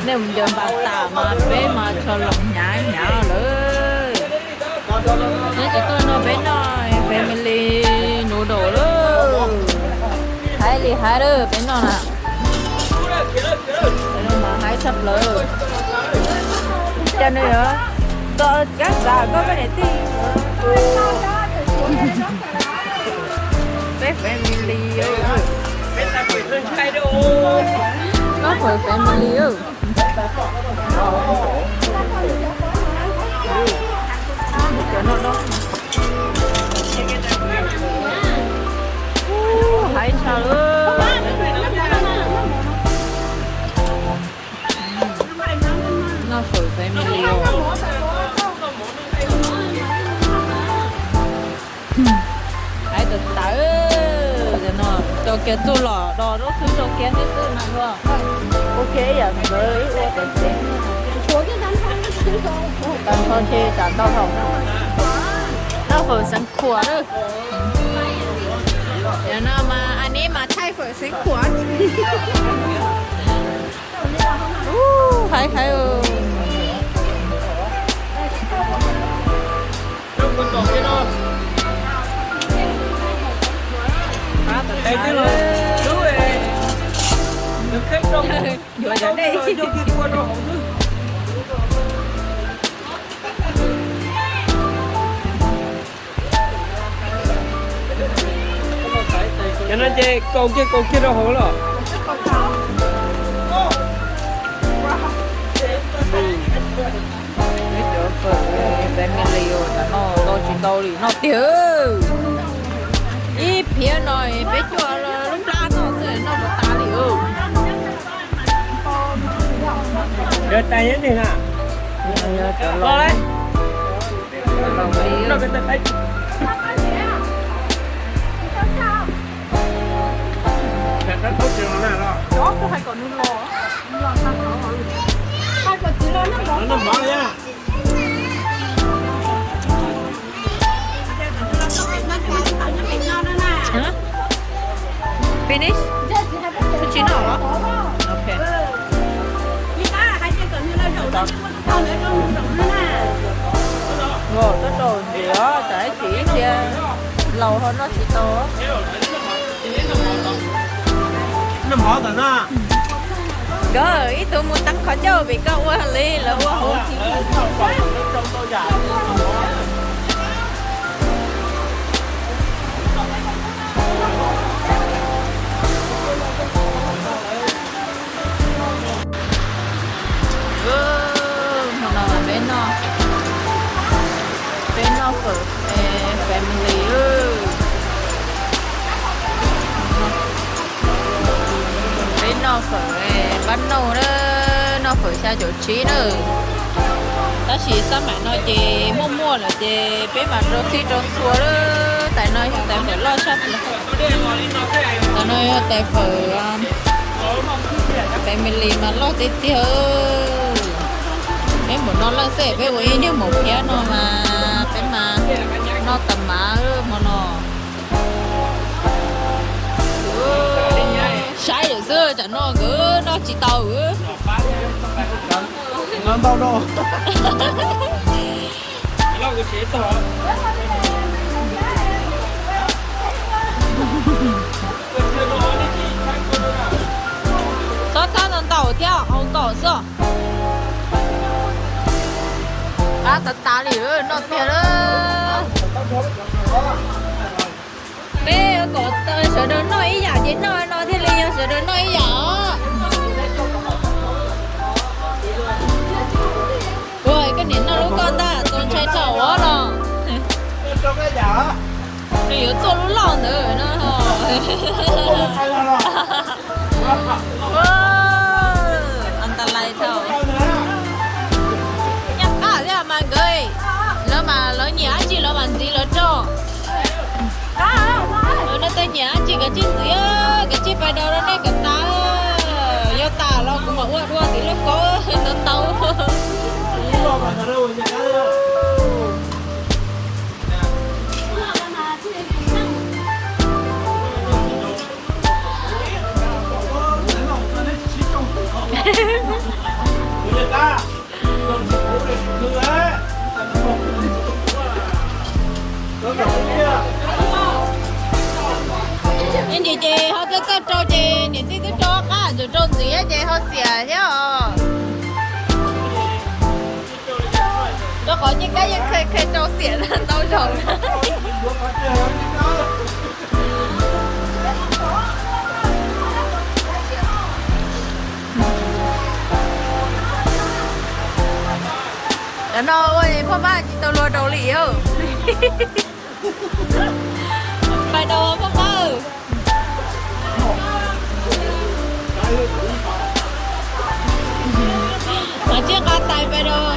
Nej mus ncaws npas tas mas peb mas tso los hnyav hnyav lawm. Neb tsis tuaj nrog peb noj family noodle lawm. Haib li haib lawm peb noj na. Mas haib tshaj plaws. Cas nws yuav txog kab xav koj peb niam tij. Peb family. Noj phawv family. Haib tshaj lawm. Noj phawv family. Haib tawv tawv. Cov no rau kiag txuj lom do zaub txhwb rau kiag xwb xwb mas luag. Ua kiag ib yam nkawd ib ua tawv tsev. Tag nrho ntshe tsam ntau thaum. Noj phawv Xeev Khuam lawm. Yog no mas a neb mas thaij phawv Xeev Khuam. Haib haib. Yuav cov dej. Cov no ces kaus kiag kaus kiag rau hauv los. Peb cov family no noj tsis tau li no tiag. Ib phiab no peb cuaj lub plab noj xwb noj puas tas li. Yog tas yeej nig na. Los lawm. Cov kuv hais kom nws los, los tag los. Noj mov li. Finish? Twb tsis noj los? Ok. Tab tom ntxiv os, tsam ib chim ib txhia laus ho noj tsis tau. Nkawd ib tug mus teeb qhov ncauj vim koj ua li lawv ua hauv. Hmo no peb noj, peb noj phawv family. Peb noj phawv pab nauj na, noj phawv xya caum tsib na. Tab sis xab maim no ces muaj muaj lawm ces peb mam rau txhij rau txhua lawm. Tais no yog tais phawv loj tshaj plaws. Tais no yog tais phawv family mas loj tiag tiag. Peb npaum no leej xwb peb ua ib niag maum phiab no mas peb mas noj tas mas hmo no. Saib lawm xwb, tsam no nkawd noj tsis tau. Txhob txhob ntau ntau thiab, hau nkaus xwb. Qab tas tas li, noj tiag lawm. Peb kom sawv daws noj ib yam ces noj no thiaj li yog sawv daws noj ib yam os. Ua koj niam noj lub koj ntag, txaus ntshai thaum ub los. Nws yuav txuaj lub lauj ntawd no. An ta lais thaum nyaj qab thiab mas nkawd, lawv mas lawv nyiam dab tsi lawv mas ntxiv lawv rau. Lawv tej nyiam dab tsi kav tsij ntxiv, kav tsij pais daus rau nej kom tas. Yog tas los kuv mam ua dua tim lub kaub ntau ntau. Ib ntsis ces ho txawj txawj rau ces niam tij twb rau qab, tseem rau ntxiv ces ho xiam thiab os. Rau qhov ncej kab yeej khe khe rau xiam ntau zaus. Cov no ua phoj mab tsis tau luag daus li. Pais daus phoj mab. Mas tsiaj nqa tais pais daus.